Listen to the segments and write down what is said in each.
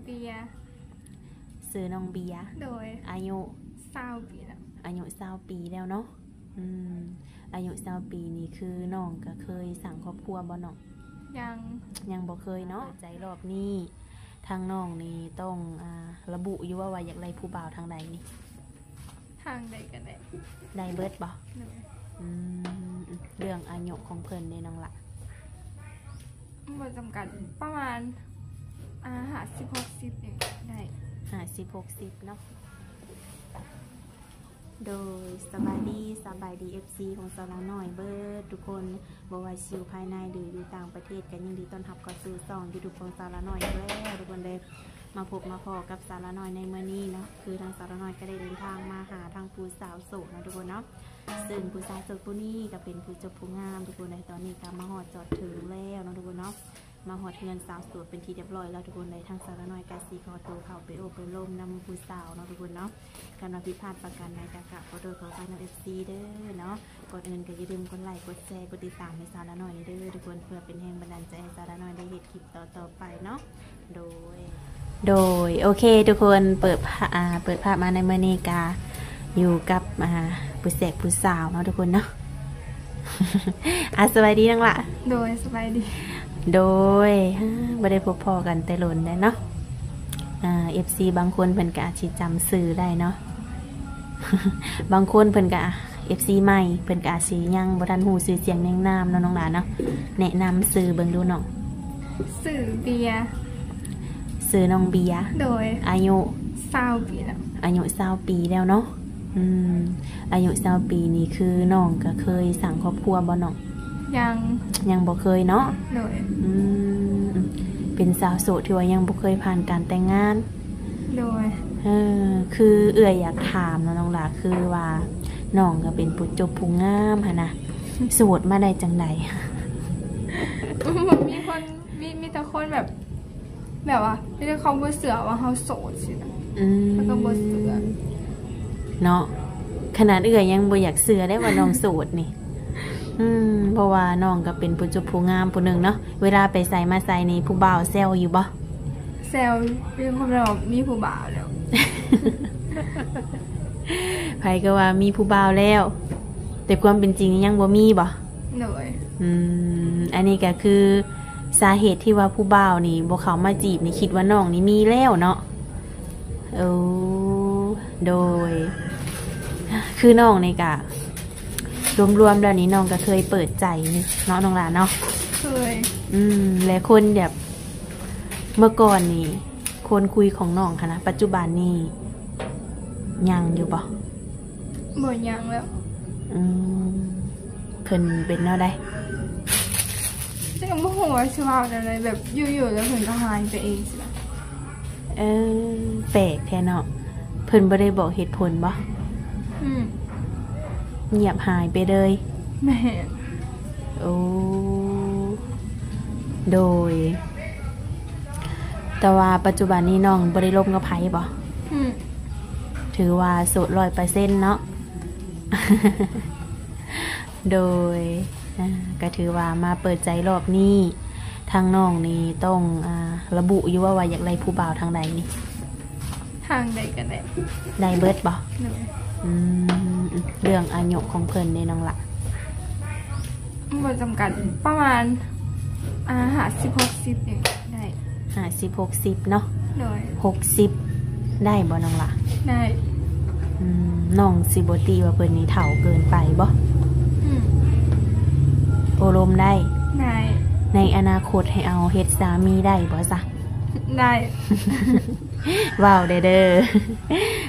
ເບຍ. ຊື່ນ້ອງເບຍ. ໂດຍ. ອາຍຸ ຊາວປີແລ້ວ. ອາຍຸຊາວປີແລ້ວເນາະ. ອືມ ອາຍຸຊາວປີນີ້ຄືນ້ອງກໍເຄີຍສ້າງຄອບຄົວບໍ່ນ້ອງ? ຍັງ. ຍັງບໍ່ເຄີຍເນາະ. ເປີດໃຈລອບນີ້ ທາງນ້ອງນີ້ຕ້ອງ ອ່າ ລະບຸຢູ່ວ່າ ວ່າຢາກໄດ້ຜູ້ບ່າວທາງໃດນີ້? ທາງໃດກໍໄດ້. ໄດ້ເບິດບໍ່? ໂດຍ. ອືມ ເລື່ອງອາຍຸຂອງເພິ່ນເດນ້ອງລະ? ບໍ່ຈຳກັດ ປະມານ ອ່າ ຫ້າສິບ ຫົກສິບນີ້ໄດ້. ຫ້າສິບ ຫົກສິບເນາະ. ໂດຍ ສະບາຍດີ ສະບາຍດີ ເອັຟຊີ ຂອງສາວລາວນ້ອຍເບິດທຸກຄົນ ບໍ່ວ່າຊິຢູ່ພາຍໃນ ຫຼື ຢູ່ຕ່າງປະເທດ ກໍຍິນດີຕ້ອນຮັບເຂົ້າສູ່ຊ່ອງຢູທູບຂອງສາວລາວນ້ອຍອີກແລ້ວທຸກຄົນເດີ. ມາພົບມາພໍ້ກັບສາວລາວນ້ອຍໃນມື້ນີ້ເນາະ ຄືທາງສາວລາວນ້ອຍກໍໄດ້ເດີນທາງມາຫາທາງຜູ້ສາວໂສດເນາະທຸກຄົນເນາະ. ເຊິ່ງຜູ້ສາວໂສດຜູ້ນີ້ກໍເປັນຜູ້ຈົບຜູ້ງາມທຸກຄົນເດີ. ຕອນນີ້ກໍມາຮອດຈອດເຖິງແລ້ວເນາະທຸກຄົນເນາະ. ມາຮອດເຮືອນສາວໂສດເປັນທີ່ຮຽບຮ້ອຍແລ້ວທຸກຄົນເດີ. ທາງສາວລາວນ້ອຍກໍຊິຂໍໂຕເຂົ້າໄປໂອ້ໄປລົມນຳຜູ້ສາວເນາະທຸກຄົນເນາະ. ຄັນວ່າຜິດພາດປະການໃດກໍ ກໍຂໍໂທດຂໍອະໄພນຳ ເອັຟຊີ ເດີເນາະ. ກ່ອນອື່ນກໍຢ່າລືມກົດໄລ ກົດແຊ ກົດຕິດຕາມໃຫ້ສາວລາວນ້ອຍນີ້ເດີທຸກຄົນ ເພື່ອເປັນແຮງບັນດານໃຈໃຫ້ສາວລາວນ້ອຍໄດ້ເຮັດຄລິບຕໍ່ໆໄປເນາະ. ໂດຍ ໂດຍ ໂອເຄທຸກຄົນ ເປີດພາ ອ່າ ເປີດພາບມາໃນມື້ນີ້ກະຢູ່ກັບ ອ່າ ຜູ້ແຊກຜູ້ສາວເນາະທຸກຄົນເນາະ. ອ່າ ສະບາຍດີນ້ອງລະ. ໂດຍ ສະບາຍດີ. ໂດຍ ບໍ່ໄດ້ພົບພໍ້ກັນແຕ່ດົນແລ້ວເນາະ. ອ່າ ເອັຟຊີ ບາງຄົນເພິ່ນກໍອາດຊິຈຳຊື່ໄດ້ເນາະ. ບາງຄົນເພິ່ນກໍ ເອັຟຊີ ໃໝ່ ເພິ່ນກໍອາດຊິຍັງບໍ່ທັນຮູ້ຊື່ສຽງນຽງນາມເນາະນ້ອງຫຼາເນາະ. ແນະນຳຊື່ເບິ່ງດູນ້ອງ. ຊື່ເບຍ. ຊື່ນ້ອງເບຍ. ໂດຍ. ອາຍຸ ຊາວປີແລ້ວ. ອາຍຸ ຊາວປີແລ້ວເນາະ. ອືມ ອາຍຸ ຊາວປີນີ້ຄືນ້ອງກໍເຄີຍສ້າງຄອບຄົວບໍ່ນ້ອງ? ຍັງ. ຍັງບໍ່ເຄີຍເນາະ. ໂດຍ. ອືມ ເປັນສາວໂສດທີ່ວ່າຍັງບໍ່ເຄີຍຜ່ານການແຕ່ງງານ. ໂດຍ. ເອີ ຄືເອື້ອຍຢາກຖາມເນາະນ້ອງຫຼາ ຄືວ່ານ້ອງກໍເປັນຜູ້ຈົບຜູ້ງາມຫັ້ນນະ ໂສດມາໄດ້ຈັ່ງໃດ? ບໍ່ມີຄົນ ມີ ມີແຕ່ຄົນແບບ ແບບວ່າມີແຕ່ເຂົາບໍ່ເຊື່ອວ່າເຮົາໂສດຊີ້ນະ. ອືມ ເຂົາກໍບໍ່ເຊື່ອເນາະ. ຂະໜາດເອື້ອຍຍັງບໍ່ຢາກເຊື່ອໄດ້ວ່ານ້ອງໂສດນີ້. ອືມ ເພາະວ່ານ້ອງກໍເປັນຜູ້ຈົບຜູ້ງາມຜູ້ໜຶ່ງເນາະ. ເວລາໄປໃສມາໃສນີ້ ຜູ້ບ່າວແຊວຢູ່ບໍ່? ແຊວຢູ່ ເພາະວ່າມີຜູ້ບ່າວແລ້ວ. ໃຜກໍວ່າມີຜູ້ບ່າວແລ້ວ ແຕ່ຄວາມເປັນຈິງຍັງບໍ່ມີບໍ່? ໂດຍ. ອືມ ອັນນີ້ກໍຄືສາເຫດທີ່ວ່າຜູ້ບ່າວນີ້ບໍ່ເຂົ້າມາຈີບນີ້ ຄິດວ່ານ້ອງນີ້ມີແລ້ວເນາະ. ໂອ້ ໂດຍ ຄືນ້ອງນີ້ກະ ລວມໆແລ້ວນີ້ ນ້ອງກໍເຄີຍເປີດໃຈເນາະນ້ອງຫຼາເນາະ. ເຄີຍ. ອືມ ແລະຄົນແບບ ເມື່ອກ່ອນນີ້ ຄົນຄຸຍຂອງນ້ອງຫັ້ນນະ ປັດຈຸບັນນີ້ຍັງຢູ່ບໍ່? ບໍ່ຍັງແລ້ວ. ອືມ ເພິ່ນເປັນແນວໃດ? ເຈົ້າກໍບໍ່ຮູ້ວ່າຊິເວົ້າແນວໃດ ແບບຢູ່ໆແລ້ວເພິ່ນກໍຫາຍໄປເອງຊີ້ນະ. ເອີ ແປກແທ້ເນາະ. ເພິ່ນບໍ່ໄດ້ບອກເຫດຜົນບໍ່? ອືມ ງຽບຫາຍໄປເລີຍ. ແມ່ນ. ໂອ້ ໂດຍ ແຕ່ວ່າປັດຈຸບັນນີ້ນ້ອງບໍ່ໄດ້ລົມກັບໃຜບໍ່? ອືມ ຖືວ່າໂສດຮ້ອຍເປີເຊັນເນາະ. ໂດຍ ອ່າ ກໍຖືວ່າມາເປີດໃຈລອບນີ້ ທາງນ້ອງນີ້ຕ້ອງ ອ່າ ລະບຸຢູ່ວ່າ ວ່າຢາກໄດ້ຜູ້ບ່າວທາງໃດນີ້? ທາງໃດກໍໄດ້. ໄດ້ເບິດບໍ່? ໂດຍ. ອືມ ເລື່ອງອາຍຸຂອງເພິ່ນເດນ້ອງລະ? ບໍ່ຈຳກັດ ປະມານ ອ່າ ຫ້າສິບ ຫົກສິບນີ້ໄດ້. ຫ້າສິບ ຫົກສິບເນາະ. ໂດຍ. ຫົກສິບ ໄດ້ບໍ່ນ້ອງລະ? ໄດ້. ອືມ ນ້ອງຊິບໍ່ຕິວ່າເພິ່ນນີ້ເຖົ້າເກີນໄປບໍ່? ອືມ ໂອ້ລົມໄດ້? ໄດ້. ໃນອະນາຄົດໃຫ້ເອົາເຮັດສາມີໄດ້ບໍ່ຊະ? ໄດ້. ເວົ້າແດ່ເດີ.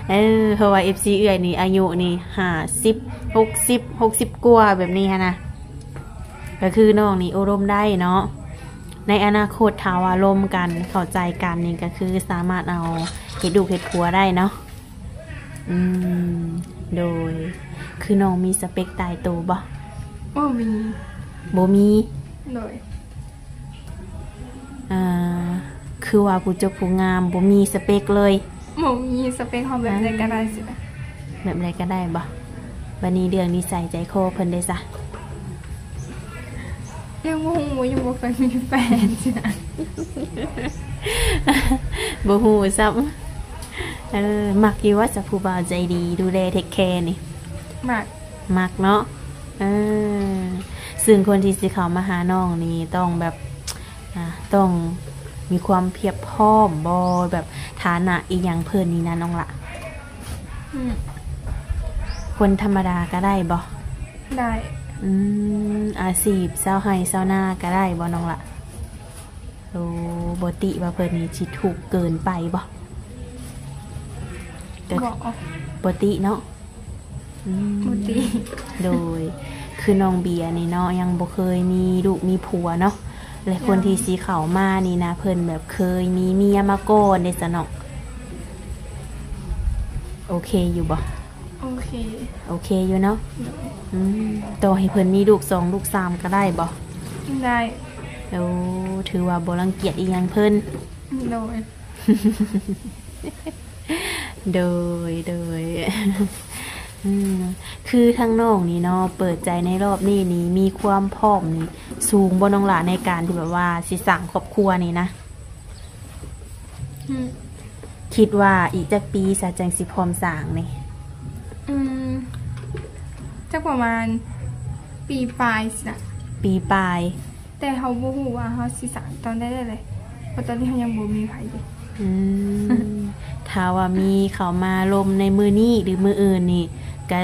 ເອີ ເພາະວ່າ ເອັຟຊີ ເອື້ອຍນີ້ອາຍຸນີ້ຫ້າສິບ ຫົກສິບ ຫົກສິບກວ່າແບບນີ້ຫັ້ນນະ ກໍຄືນ້ອງນີ້ໂອ້ລົມໄດ້ເນາະ. ໃນອະນາຄົດຖ້າວ່າລົມກັນ ເຂົ້າໃຈກັນນີ້ ກໍຄືສາມາດເອົາເຮັດລູກເຮັດຜົວໄດ້ເນາະ. ອືມ ໂດຍ. ຄືນ້ອງມີສະເປັກຕາຍໂຕບໍ່? ບໍ່ມີ. ບໍ່ມີ? ໂດຍ. ອ່າ ຄືວ່າຜູ້ຈົບຜູ້ງາມ ບໍ່ມີສະເປັກເລີຍ? ບໍ່ມີສະເປັກ. ເຮົາແບບໃດກໍໄດ້ຊີ້ນະ. ແບບໃດກໍໄດ້ບໍ່? ບັດນີ້ເລື່ອງນິໄສໃຈຄໍເພິ່ນເດຊະ? ຍັງບໍ່ຮູ້ ຍັງບໍ່ເຄີຍມີແຟນຊີ້ນະ. ບໍ່ຮູ້ຊ້ຳ. ເອີ ມັກຢູ່ວ່າສະ ຜູ້ບ່າວໃຈດີ ດູແລເທກແຄນີ້? ມັກ. ມັກເນາະ. ເອີ ຊຶ່ງຄົນທີ່ຊິເຂົ້າມາຫານ້ອງນີ້ຕ້ອງແບບ ອ່າ ຕ້ອງມີຄວາມພຽບພ້ອມບໍ່? ແບບຖານະອີ່ຫຍັງເພິ່ນນີ້ນະນ້ອງລະ? ອືມ ຄົນທຳມະດາກໍໄດ້ບໍ່? ໄດ້. ອືມ ອາຊີບຊາວໄຮ່ຊາວນາກໍໄດ້ບໍ່ນ້ອງລະ? ໂອ້ ບໍ່ຕິວ່າເພິ່ນນີ້ຊິທຸກເກີນໄປບໍ່? ກໍ ບໍ່ ບໍ່ຕິເນາະ. ອືມ ບໍ່ຕິ. ໂດຍ ຄືນ້ອງເບຍນີ້ເນາະ ຍັງບໍ່ເຄີຍມີລູກມີຜົວເນາະ ແລະ ຄົນທີ່ຊິເຂົ້າມານີ້ນະ ເພິ່ນແບບເຄີຍມີເມຍມາກ່ອນເດ້ຊະເນາະ. ໂອເຄຢູ່ບໍ່? ໂອເຄ. ໂອເຄຢູ່ເນາະ. ໂດຍ. ອືມ ຕໍ່ໃຫ້ເພິ່ນມີລູກສອງລູກສາມກໍໄດ້ບໍ່? ໄດ້. ໂອ້ ຖືວ່າບໍ່ລັງກຽດອີ່ຫຍັງເພິ່ນ. ໂດຍ. ໂດຍ ໂດຍ. ອືມ ຄືທາງນ້ອງນີ້ເນາະ ເປີດໃຈໃນຮອບນີ້ນີ້ ມີຄວາມພ້ອມນີ້ສູງບໍ່ນ້ອງຫຼ້າ ໃນການທີ່ແບບວ່າຊິສ້າງຄອບຄົວນີ້ນະ? ອືມ ຄິດວ່າອີກຈັກປີຊະ ຈັ່ງຊິພ້ອມສ້າງນີ້? ອືມ ຈັກປະມານປີປາຍຊີ້ນະ. ປີປາຍ. ແຕ່ເຮົາບໍ່ຮູ້ວ່າເຮົາຊິສ້າງຕອນໃດແຫຼະ ເພາະຕອນນີ້ເຮົາຍັງບໍ່ມີໃຜເດ້. ອືມ ຖ້າວ່າມີເຂົ້າມາລົມໃນມື້ນີ້ ຫຼື ມື້ອື່ນນີ້ ກະ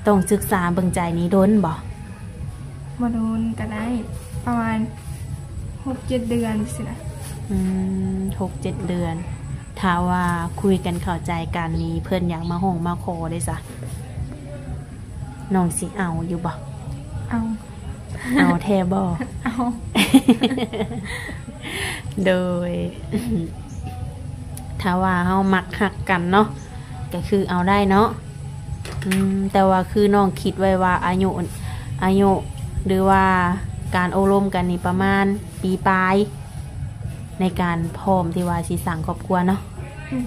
ຕ້ອງສຶກສາເບິ່ງໃຈນີ້ດົນບໍ່? ບໍ່ດົນກໍໄດ້ ປະມານຫົກເຈັດເດືອນຊີ້ນະ. ອືມ ຫົກເຈັດເດືອນ. ຖ້າວ່າຄຸຍກັນເຂົ້າໃຈກັນນີ້ ເພິ່ນຢາກມາຮ້ອງມາຂໍເດ້ຊະ ນ້ອງຊິເອົາຢູ່ບໍ່? ເອົາ. ເອົາແທ້ບໍ່? ເອົາ. ໂດຍ ຖ້າວ່າເຮົາມັກຮັກກັນເນາະ ກໍຄືເອົາໄດ້ເນາະ. ອືມ ແຕ່ວ່າຄືນ້ອງຄິດໄວ້ວ່າອາຍຸ ອາຍຸ ຫຼືວ່າການໂອ້ລົມກັນນີ້ປະມານປີປາຍ ໃນການພ້ອມທີ່ວ່າຊິສ້າງຄອບຄົວເນາະ.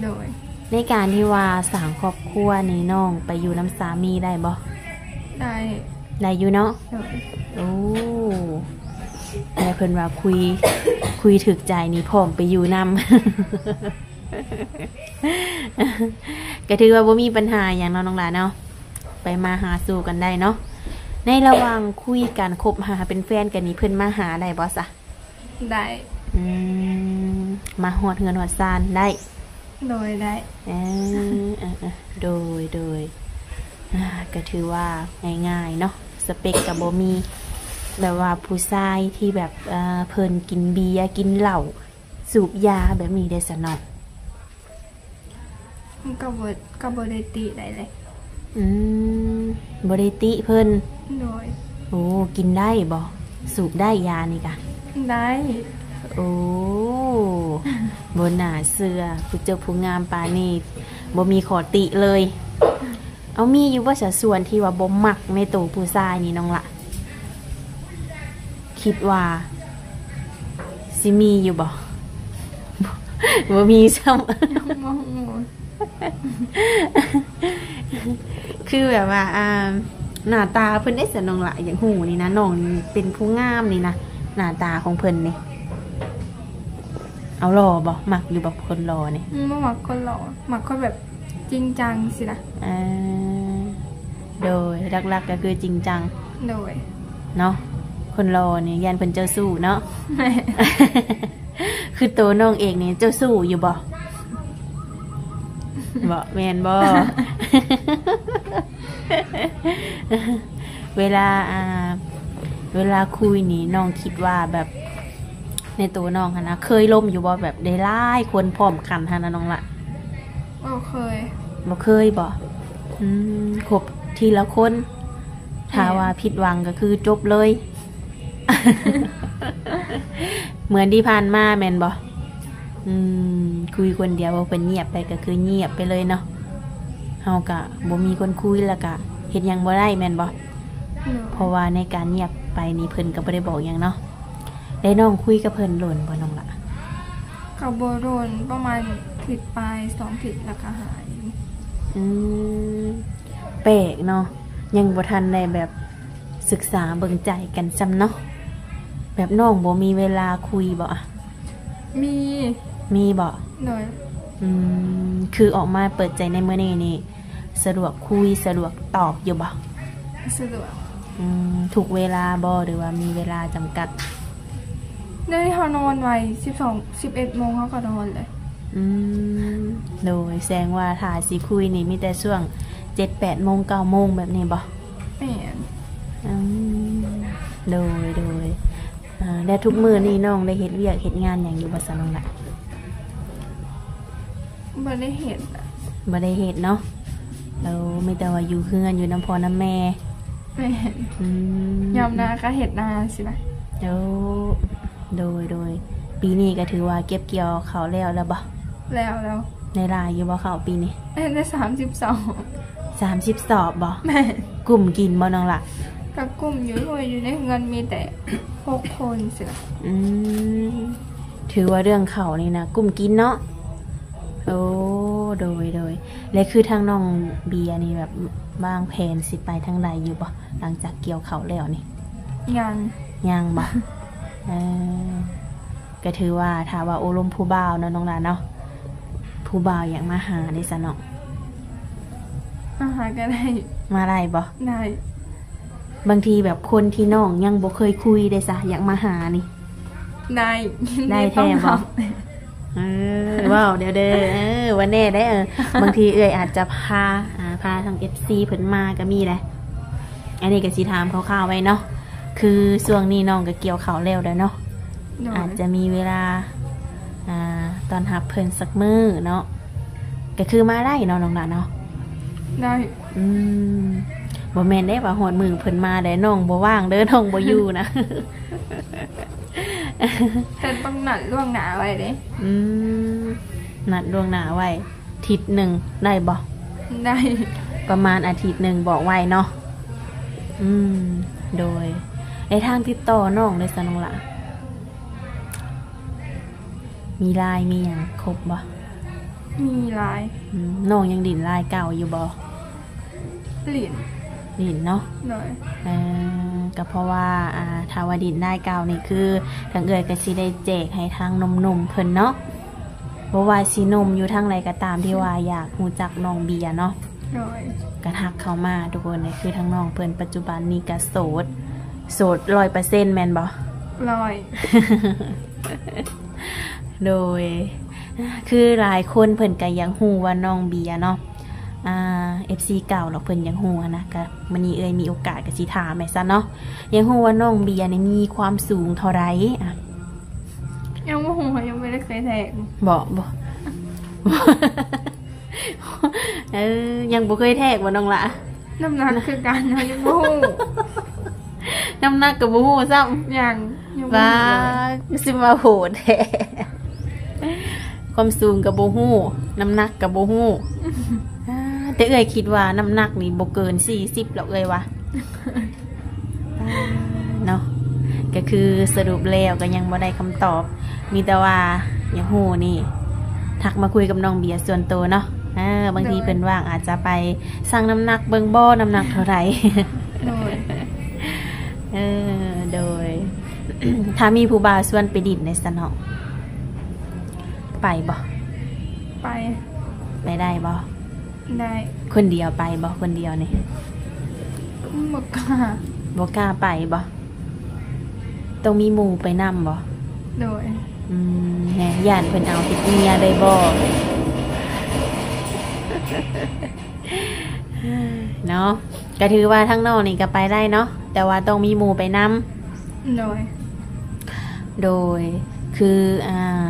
ໂດຍ. ໃນການທີ່ວ່າສ້າງຄອບຄົວນີ້ ນ້ອງໄປຢູ່ນຳສາມີໄດ້ບໍ່? ໄດ້. ໄດ້ຢູ່ເນາະ. ໂດຍ. ໂອ້ ແລ້ວເພິ່ນວ່າຄຸຍ ຄຸຍຖືກໃຈນີ້ພ້ອມໄປຢູ່ນຳ ກໍຖືວ່າບໍ່ມີບັນຫາຫຍັງເນາະນ້ອງຫຼ້າເນາະ ໄປມາຫາສູ່ກັນໄດ້ເນາະ. ໃນລະຫວ່າງຄຸຍກັນ ຄົບຫາເປັນແຟນກັນນີ້ ເພິ່ນມາຫາໄດ້ບໍ່ຊະ? ໄດ້. ອືມ ມາຮອດເຮືອນຮອດຊານໄດ້? ໂດຍ ໄດ້. ເອີ ເອີ ເອີ ໂດຍ ໂດຍ. ອ່າ ກໍຖືວ່າງ່າຍໆເນາະ ສະເປັກກໍບໍ່ມີ ແບບວ່າຜູ້ຊາຍທີ່ແບບ ເອີ ເພິ່ນກິນເບຍ ກິນເຫຼົ້າ ສູບຢາແບບນີ້ເດ້ຊະນ້ອງ? ມັນກໍບໍ່ ກໍບໍ່ໄດ້ຕິໄດ້ເລີຍ. ອືມ ບໍ່ໄດ້ຕິເພິ່ນ. ໂດຍ. ໂອ້ ກິນໄດ້ບໍ່? ສູບໄດ້ຢານີ້ກະ? ໄດ້. ໂອ້ ບໍ່ໜ້າເຊື່ອ ຜູ້ຈົບຜູ້ງາມປານນີ້ ບໍ່ມີຂໍ້ຕິເລີຍ. ເອົາ ມີຢູ່ບໍ່ຊະ ສ່ວນທີ່ວ່າບໍ່ມັກໃນໂຕຜູ້ຊາຍນີ້ນ້ອງລະ? ຄິດວ່າຊິມີຢູ່ບໍ່? ບໍ່ມີຊ້ຳ. ຍັງບໍ່ຮູ້. ຄືແບບວ່າ ອ່າ ໜ້າຕາເພິ່ນເດ້ຊະນ້ອງລະ ຢາກຮູ້ນີ້ນະ ນ້ອງເປັນຜູ້ງາມນີ້ນະ ໜ້າຕາຂອງເພິ່ນນີ້ ເອົາຫຼໍ່ບໍ່? ມັກຢູ່ບໍ່ຄົນຫຼໍ່ນີ້? ອືມ ບໍ່ມັກຄົນຫຼໍ່ ມັກຄົນແບບຈິງຈັງຊີ້ນະ. ເອີ ໂດຍ ຫຼັກໆກໍຄືຈິງຈັງ. ໂດຍ. ເນາະ ຄົນຫຼໍ່ນີ້ຢ້ານເພິ່ນເຈົ້າຊູ້ເນາະ. ແມ່ນ. ຄືໂຕນ້ອງເອງນີ້ເຈົ້າຊູ້ຢູ່ບໍ່? ບໍ່ ແມ່ນບໍ່? ເວລາ ອ່າ ເວລາຄຸຍນີ້ ນ້ອງຄິດວ່າແບບ ໃນໂຕນ້ອງຫັ້ນນະ ເຄີຍລົມຢູ່ບໍ່? ແບບໄດ້ຫຼາຍຄົນພ້ອມກັນຫັ້ນນະນ້ອງລະ. ບໍ່ເຄີຍ. ບໍ່ເຄີຍບໍ່? ອືມ ຄົບທີລະຄົນ. ແມ່ນ. ຖ້າວ່າຜິດຫວັງກໍຄືຈົບເລີຍ ເໝືອນທີ່ຜ່ານມາແມ່ນບໍ່? ອືມ ຄຸຍຄົນດຽວ ເພິ່ນງຽບໄປກໍຄືງຽບໄປເລີຍເນາະ. ເຮົາກະບໍ່ມີຄົນຄຸຍ ແລ້ວກະເຮັດຫຍັງບໍ່ໄດ້ແມ່ນບໍ່? ໂດຍ. ເພາະວ່າໃນການງຽບໄປນີ້ ເພິ່ນກໍບໍ່ໄດ້ບອກຫຍັງເນາະ. ແລ້ວນ້ອງຄຸຍກັບເພິ່ນດົນບໍ່ນ້ອງລະ? ກໍບໍ່ດົນ ປະມານທິດປາຍ ສອງທິດ ແລ້ວກໍຫາຍ. ອືມ ແປກເນາະ ຍັງບໍ່ທັນໄດ້ແບບສຶກສາເບິ່ງໃຈກັນຊ້ຳເນາະ. ແບບນ້ອງບໍ່ມີເວລາຄຸຍບໍ່? ມີ. ມີບໍ່? ໂດຍ. ອືມ ຄືອອກມາເປີດໃຈໃນມື້ນີ້ນີ້ ສະດວກຄຸຍ ສະດວກຕອບຢູ່ບໍ່? ສະດວກ. ອືມ ທຸກເວລາບໍ່ ຫຼືວ່າມີເວລາຈຳກັດ? ດຽວນີ້ເຮົານອນໄວ ສິບສອງ ສິບເອັດໂມງເຮົາກໍນອນເລີຍ. ອືມ ໂດຍ ແສດງວ່າຖ້າຊິຄຸຍນີ້ມີແຕ່ຊ່ວງເຈັດແປດໂມງ ເກົ້າໂມງແບບນີ້ບໍ່? ແມ່ນ. ອືມ ໂດຍ ໂດຍ. ອ່າ ແລ້ວທຸກມື້ນີ້ນ້ອງໄດ້ເຮັດວຽກເຮັດງານຫຍັງຢູ່ບໍ່ຊະນ້ອງລະ? ບໍ່ໄດ້ເຮັດ. ບໍ່ໄດ້ເຮັດເນາະ. ເອີ ມີແຕ່ວ່າຢູ່ເຮືອນ ຢູ່ນຳພໍ່ນຳແມ່. ແມ່ນ. ອືມ ຍາມນາກໍເຮັດນາຊີ້ນະ. ໂອ້ ໂດຍ ໂດຍ. ປີນີ້ກໍຖືວ່າເກັບກ່ຽວເຂົ້າແລ້ວແລ້ວບໍ່? ແລ້ວ ແລ້ວ. ໄດ້ຫຼາຍຢູ່ບໍ່ເຂົ້າປີນີ້? ໄດ້ສາມສິບສອບ. ສາມສິບສອບບໍ່? ແມ່ນ. ກຸ້ມກິນບໍ່ນ້ອງລະ? ກໍກຸ້ມຢູ່ ເພາະວ່າຢູ່ໃນເຮືອນມີແຕ່ຫົກຄົນຊີ້ນະ. ອືມ ຖືວ່າເລື່ອງເຂົ້ານີ້ນະ ກຸ້ມກິນເນາະ. ໂອ້ ໂດຍ ໂດຍ. ແລະ ຄືທາງນ້ອງເບຍນີ້ແບບວາງແຜນຊິໄປທາງໃດຢູ່ບໍ່ ຫຼັງຈາກກ່ຽວເຂົ້າແລ້ວນີ້? ຍັງ. ຍັງບໍ່? ເອີ ກໍຖືວ່າຖ້າວ່າໂອ້ລົມຜູ້ບ່າວເນາະນ້ອງຫຼ້າເນາະ ຜູ້ບ່າວຢາກມາຫາເດ້ຊະເນາະ. ມາຫາກໍໄດ້. ມາໄດ້ບໍ່? ໄດ້. ບາງທີແບບຄົນທີ່ນ້ອງຍັງບໍ່ເຄີຍຄຸຍເດ້ຊະ ຢາກມາຫານີ້. ໄດ້. ໄດ້ແທ້ບໍ່? ເອີ ເວົ້າແດ່ເດີ. ເອີ ວ່າແນ່ໄດ໋. ເອີ ບາງທີເອື້ອຍອາດຈະພາ ອ່າ ພາທາງເອັຟຊີເພິ່ນມາກໍມີແຫຼະ. ອັນນີ້ກໍຊິຖາມຄ່າວໆໄວ້ເນາະ ຄືຊ່ວງນີ້ນ້ອງກໍກ່ຽວເຂົ້າແລ້ວແລ້ວເນາະ. ໂດຍ. ອາດຈະມີເວລາ ອ່າ ຕ້ອນຮັບເພິ່ນສັກມື້ເນາະ. ກໍຄືມາໄດ້ເນາະນ້ອງຫຼ້າເນາະ? ໄດ້. ອືມ ບໍ່ແມ່ນເດ້ວ່າຮອດມື້ເພິ່ນມາແລ້ວນ້ອງບໍ່ວ່າງເດີ ນ້ອງບໍ່ຢູ່ນະ. ເພິ່ນຕ້ອງນັດລ່ວງໜ້າໄວ້ເດ້. ອືມ ນັດລ່ວງໜ້າໄວ້ ທິດໜຶ່ງໄດ້ບໍ່? ໄດ້. ປະມານອາທິດໜຶ່ງບອກໄວ້ເນາະ. ອືມ ໂດຍ. ແລະ ທາງຕິດຕໍ່ນ້ອງເດ້ຊະນ້ອງຫຼ້າ ມີລາຍ ມີຫຍັງຄົບບໍ່? ມີລາຍ. ອືມ ນ້ອງຍັງຫຼິ້ນລາຍເກົ່າຢູ່ບໍ່? ຫຼິ້ນ. ຫຼິ້ນເນາະ. ໂດຍ. ເອີ ກໍເພາະວ່າ ອ່າ ຖ້າວ່າຫຼິ້ນລາຍເກົ່ານີ້ ຄືທາງເອື້ອຍກໍຊິໄດ້ແຈກໃຫ້ທາງໜຸ່ມໆເພິ່ນເນາະ. ບໍ່ວ່າຊິໜຸ່ມຢູ່ທາງໃດກໍຕາມທີ່ວ່າຢາກຮູ້ຈັກນ້ອງເບຍເນາະ. ໂດຍ. ກໍທັກເຂົ້າມາທຸກຄົນ. ນີ້ຄືທາງນ້ອງເພິ່ນປັດຈຸບັນນີ້ກໍໂສດ ໂສດຮ້ອຍເປີເຊັນແມ່ນບໍ່? ຮ້ອຍ. ໂດຍ. ຄືຫຼາຍຄົນເພິ່ນກໍຢາກຮູ້ວ່ານ້ອງເບຍເນາະ ອ່າ ເອັຟຊີເກົ່າເນາະ ເພິ່ນຢາກຮູ້ຫັ້ນນະ. ກໍມື້ນີ້ເອື້ອຍມີໂອກາດກໍຊິຖາມແມ່ນຊັ້ນເນາະ ຢາກຮູ້ວ່ານ້ອງເບຍນີ້ມີຄວາມສູງເທົ່າໃດ? ອ່ະ ຍັງບໍ່ຮູ້ ຍັງບໍ່ໄດ້ເຄີຍແທກ. ບໍ່ ບໍ່. ເອີ ຍັງບໍ່ເຄີຍແທກບໍ່ນ້ອງຫຼ້າ? ນ້ຳໜັກຄືກັນ ເຮົາຍັງບໍ່ຮູ້. ນ້ຳໜັກກໍບໍ່ຮູ້ຊ້ຳ. ຍັງ ຍັງບໍ່ຮູ້ເລີຍ. ວ້າ ຄືຊິມາໂຫດແທ້. ຄວາມສູງກໍບໍ່ຮູ້ ນ້ຳໜັກກໍບໍ່ຮູ້. ອ່າ ແຕ່ເອື້ອຍຄິດວ່ານ້ຳໜັກນີ້ບໍ່ເກີນສີ່ສິບແລ້ວເອື້ອຍວ່າ. ເນາະ ກໍຄືສະຫຼຸບແລ້ວກໍຍັງບໍ່ໄດ້ຄຳຕອບ ມີແຕ່ວ່າຢາກຮູ້ນີ້ ທັກມາຄຸຍກັບນ້ອງເບຍສ່ວນໂຕເນາະ. ເອີ ບາງທີ ໂດຍ ເພິ່ນວ່າງອາດຈະໄປຊັ່ງນ້ຳໜັກເບິ່ງບໍ່ ນ້ຳໜັກເທົ່າໃດ. ໂດຍ. ເອີ ໂດຍ. ຖ້າມີຜູ້ບ່າວຊວນໄປດິ້ນໄດ້ຊະເນາະ ໄປບໍ່? ໄປ. ໄປໄດ້ບໍ່? ໄດ້. ຄົນດຽວໄປບໍ່? ຄົນດຽວນີ້ ອືມ ບໍ່ກ້າ. ບໍ່ກ້າໄປບໍ່? ຕ້ອງມີໝູ່ໄປນຳບໍ່? ໂດຍ. ອືມ ແນ່ ຢ້ານເພິ່ນເອົາຕິດເມຍເລີຍບໍ່? ເນາະ ກໍຖືວ່າທາງນ້ອງນີ້ກໍໄປໄດ້ເນາະ ແຕ່ວ່າຕ້ອງມີໝູ່ໄປນຳ. ໂດຍ. ໂດຍ ຄື ອ່າ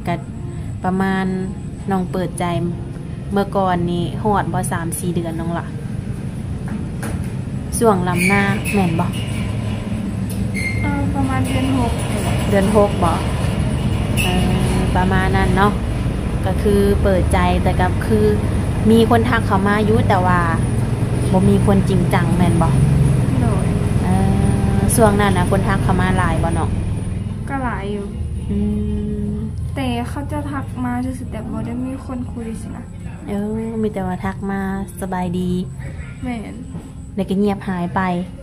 ກະປະມານນ້ອງເປີດໃຈເມື່ອກ່ອນນີ້ຮອດບໍ່ ສາມສີ່ເດືອນນ້ອງລະ? ຊ່ວງລຳນາແມ່ນບໍ່? ເອີ ປະມານເດືອນຫົກນີ້ແຫຼະ. ເດືອນຫົກບໍ່? ເອີ ປະມານນັ້ນເນາະ. ກໍຄືເປີດໃຈ ແຕ່ກໍຄືມີຄົນທັກເຂົ້າມາຢູ່ ແຕ່ວ່າບໍ່ມີຄົນຈິງຈັງແມ່ນບໍ່? ໂດຍ. ເອີ ຊ່ວງນັ້ນນະ ຄົນທັກເຂົ້າມາຫຼາຍບໍ່ນ້ອງ? ກໍຫຼາຍຢູ່. ອືມ ແຕ່ເຂົາເຈົ້າທັກມາຊື່ໆ ແຕ່ບໍ່ໄດ້ມີຄົນຄຸຍຊີ້ນະ. ເອີ ມີແຕ່ວ່າທັກມາສະບາຍດີ. ແມ່ນ. ແລ້ວກໍງຽບຫາຍໄປ.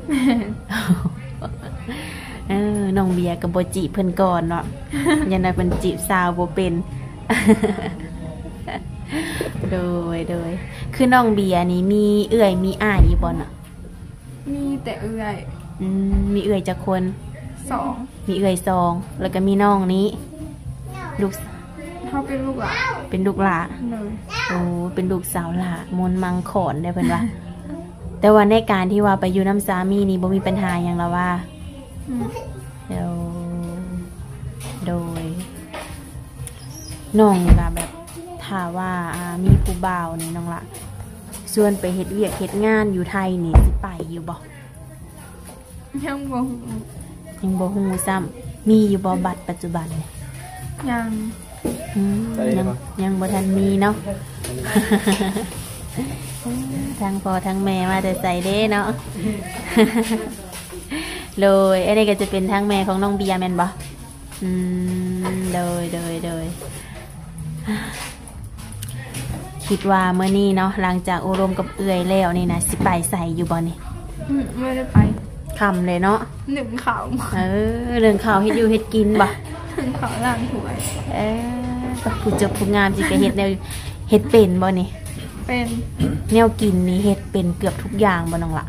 ແມ່ນ. ເອີ ນ້ອງເບຍກໍບໍ່ຈີບເພິ່ນກ່ອນເນາະ ຢ້ານວ່າເພິ່ນຈີບສາວບໍ່ເປັນ. ໂດຍ ໂດຍ ຄືນ້ອງເບຍນີ້ມີເອື້ອຍມີອ້າຍຢູ່ບໍ່ເນາະ? ມີແຕ່ເອື້ອຍ. ອືມ ມີເອື້ອຍຈັກຄົນ? ສອງ. ມີເອື້ອຍສອງ ແລ້ວກໍມີນ້ອງນີ້ ລູກ ເຮົາເປັນລູກຫຼ້າ. ເປັນລູກຫຼ້າ. ໂດຍ. ໂອ້ ເປັນລູກສາວຫຼ້າ ມົນມັງຂອນເດ້ເພິ່ນວ່າ. ແຕ່ວ່າໃນການທີ່ວ່າໄປຢູ່ນຳສາມີນີ້ ບໍ່ມີບັນຫາຫຍັງລະວ່າ? ອືມ. ໂດຍ ໂດຍ ນ້ອງນີ້ລະແບບ ຖ້າວ່າ ອ່າ ມີຜູ້ບ່າວນີ້ ນ້ອງລະຊວນໄປເຮັດວຽກເຮັດງານຢູ່ໄທນີ້ ຊິໄປຢູ່ບໍ່? ຍັງບໍ່ຮູ້. ຍັງບໍ່ຮູ້ຊ້ຳ. ມີຢູ່ບໍ່ບັດປັດຈຸບັນ? ຍັງ. ອືມ ຍັງ ຍັງບໍ່ທັນມີເນາະ. ທັງພໍ່ທັງແມ່ມາແຕ່ໃສເດ້ເນາະ? ໂດຍ ອັນນີ້ກໍຈະເປັນທາງແມ່ຂອງນ້ອງເບຍແມ່ນບໍ່? ອືມ ໂດຍ ໂດຍ ໂດຍ. ຄິດວ່າມື້ນີ້ເນາະ ຫຼັງຈາກໂອ້ລົມກັບເອື້ອຍແລ້ວນີ້ນະ ຊິໄປໃສຢູ່ບໍ່ນີ້? ອືມ ບໍ່ໄດ້ໄປ. ຄ່ຳເລີຍເນາະ. ໜຶ້ງເຂົ້າ. ເອີ ເລື່ອງເຂົ້າ ເຮັດຢູ່ເຮັດກິນບໍ່? ໜຶ້ງເຂົ້າ ລ້າງຖ້ວຍ. ເອີ ຜູ້ຈົບຜູ້ງາມຊິກະເຮັດແນວ ເຮັດເປັນບໍ່ນີ້? ເປັນ. ແນວກິນນີ້ເຮັດເປັນເກືອບທຸກຢ່າງບໍ່ນ້ອງລະ?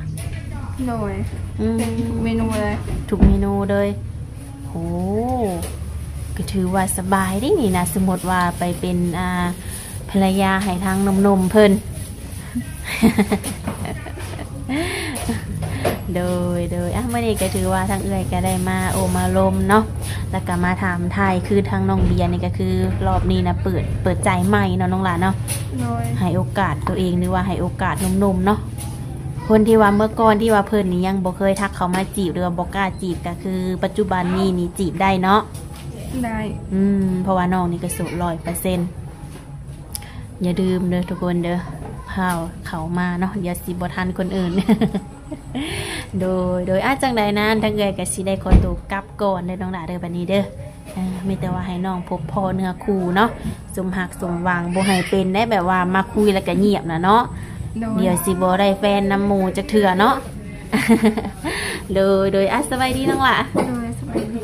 ໂດຍ. ອືມ ເປັນທຸກເມນູເລີຍ. ທຸກເມນູເລີຍ. ໂອ້ ກໍຖືວ່າສະບາຍເດ້ນີ້ນະ ສົມມຸດວ່າໄປເປັນ ອ່າ ພັນລະຍາໃຫ້ທາງໜຸ່ມໆເພິ່ນ. ໂດຍ ໂດຍ ອ່ະ ມື້ນີ້ກໍຖືວ່າທາງເອື້ອຍກໍໄດ້ມາໂອ້ມາລົມເນາະ ແລ້ວກໍມາຖາມໄຖ່ ຄືທາງນ້ອງເບຍນີ້ກໍຄືລອບນີ້ນະ ເປີດ ເປີດໃຈໃໝ່ເນາະນ້ອງຫຼ້າເນາະ. ໂດຍ. ໃຫ້ໂອກາດຕົວເອງ ຫຼືວ່າໃຫ້ໂອກາດໜຸ່ມໆເນາະ. ຄົນທີ່ວ່າເມື່ອກ່ອນທີ່ວ່າເພິ່ນນີ້ຍັງບໍ່ເຄີຍທັກເຂົ້າມາຈີບ ຫຼືວ່າບໍ່ກ້າຈີບ ກໍຄືປັດຈຸບັນນີ້ນີ້ຈີບໄດ້ເນາະ? ໄດ້. ອືມ ເພາະວ່ານ້ອງນີ້ກໍໂສດຮ້ອຍເປີເຊັນ. ຢ່າລືມເດີທຸກຄົນເດີ ພ້າວເຂົ້າມາເນາະ ດຽວຊິບໍ່ທັນຄົນອື່ນ. ໂດຍ ໂດຍ ອາ ຈັ່ງໃດນັ້ນ ທາງເອື້ອຍກໍຊິໄດ້ຂໍໂຕກັບກ່ອນເດີນ້ອງຫຼ້າເດີ ບັດນີ້ເດີ. ເອີ ມີແຕ່ວ່າໃຫ້ນ້ອງພົບພໍ້ເນື້ອຄູ່ເນາະ ສົມຮັກສົມຫວັງ ບໍ່ໃຫ້ເປັນໄດ້ແບບວ່າມາຄຸຍແລ້ວກໍງຽບນະເນາະ. ໂດຍ. ດຽວຊິບໍ່ໄດ້ແຟນນຳໝູ່ຈັກເທື່ອເນາະ. ໂດຍ ໂດຍ ອາ ສະບາຍດີນ້ອງຫຼ້າ. ໂດຍ ສະບາຍດີ.